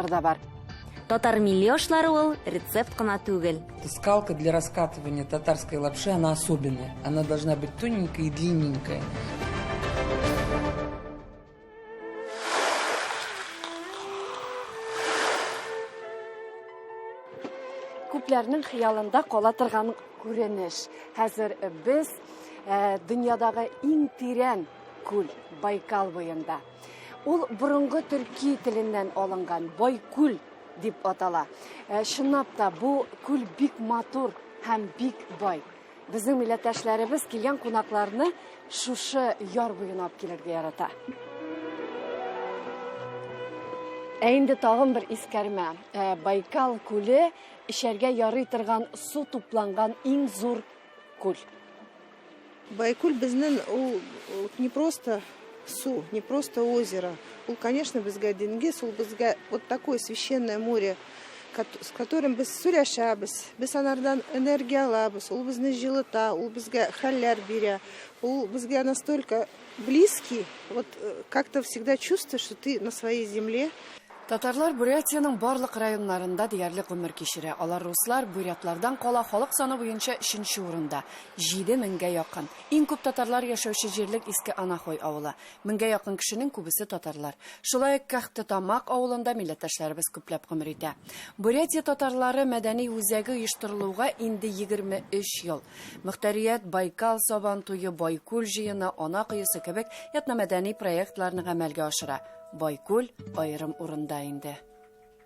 Да бар. Татар милли ашлары ул рецепт кына түгел. Скалка для раскатывания татарской лапши, она особенная. Она должна быть тоненькая и длинненькая. Күпләрнең хыялында кала торган күренеш. Хәзер без э, дөньядагы иң тирән күл Байкал буенда. Ул борынгы төрки теленнән алынган Байкүл дип атала. Э, чынлап та бу күл бик матур һәм бик бай. Безнең милләттәшләребез килгән кунакларны шушы яр буена алып килергә ярата. Ә инде тагын бер искәрмә. Э, Байкал күле эчәргә ярый торган су тупланган иң зур күл. Байкүл безнең ул не просто су, не просто озеро. Ул, конечно, безгә диңгез, ул безгә вот такое священное море, с которым без сөйләшәбез, без анардан энергия алабыз, ул безне җылыта, ул безгә хәлләр бирә, ул безгә настолько близкий, вот э, как-то всегда чувствуешь, что ты на своей земле. Татарлар Бурятиянең барлык районнарында диярлек гомер кичерә. Алар руслар, бурятлардан кала халык саны буенча өченче урында, җиде меңгә якын. Иң күп татарлар яшәүче җирлек Иске Анахой авылы. Меңгә якын кешенең күбесе татарлар. Шулай ук Кахты-Тамак авылында милләттәшләребез күпләп гомер итә. Бурятия татарлары мәдәни үзәге оештырылуга инде 23 ел. Мөхтәрият Байкал Сабан туе, Байкүл җыены, Ана коесы кебек этномәдәни проектларны гамәлгә ашыра. Байкүл аерым урында инде.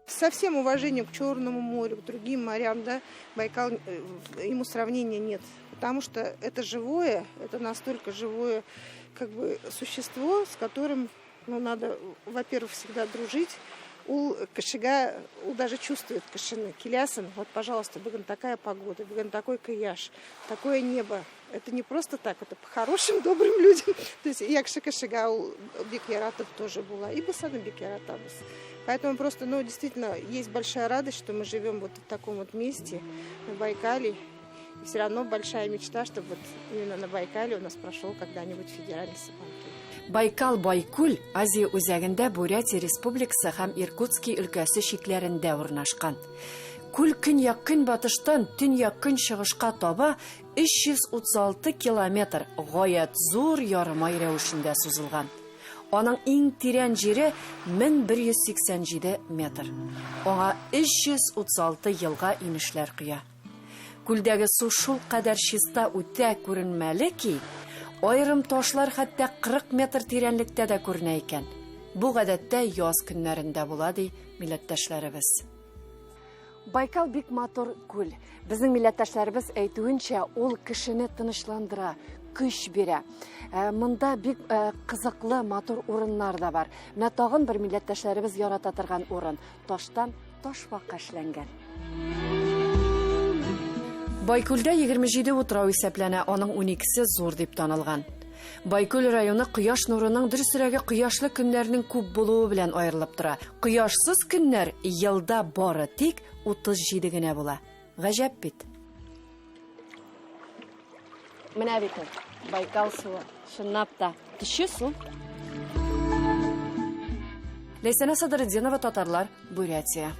Со всем уважением к Черному морю, к другим морям, да, Байкал, э, ему сравнения нет. Потому что это живое, это настолько живое как бы, существо, с которым ну, надо, во-первых, всегда дружить. Ул кешегә, ул даже чувствует кешене. Киләсең, вот, пожалуйста, бүген такая погода, бүген такой кояш, такое небо. Это не просто так, это по хорошим, добрым людям. То есть яхшы кешегә ул бик яратып тоже була. И без аны бик яратабыз. Поэтому просто, ну, действительно, есть большая радость, что мы живем вот в таком вот месте, на Байкале. И все равно большая мечта, чтобы вот именно на Байкале у нас прошел когда-нибудь федеральный Сабантуй. Байкал Байкүл Азия үзәгендә Бурятия Республикасы һәм Иркутский өлкәсе чикләрендә урнашкан. Күл көньяк-көнбатыштан төньяк-көнчыгышка таба 336 километр гаять зур ярымай рәвешендә сузылган. Аның иң тирән җире 1187 метр. Аңа 336 елга инешләр коя. Күлдәге су шулкадәр чиста үтә күренмәле ки, аерым ташлар хәтта 40 метр тирәнлектә дә күренә икән. Бу гадәттә яз көннәрендә була, ди милләттәшләребез. Байкал бик матур күл. Безнең милләттәшләребез әйтүенчә, ул кешене тынычландыра, көч бирә. Э, монда бик э, кызыклы, матур урыннар да бар. Менә тагын бер милләттәшләребез ярата торган урын. Таштан ташбака эшләнгән. Байкүлдә 27 утрау исәпләнә, аның 12-се зур дип танылган. Байкүл районы кояш нурының дөресрәге кояшлы көннәрнең күп булуы белән аерылып тора. Кояшсыз көннәр елда бары тик 37 генә була. Гаҗәп бит. Менә бит ул, Байкал суы. Чынлап та, төче су. Ләйсәнә Садретдинова, татарлар, Бурятия.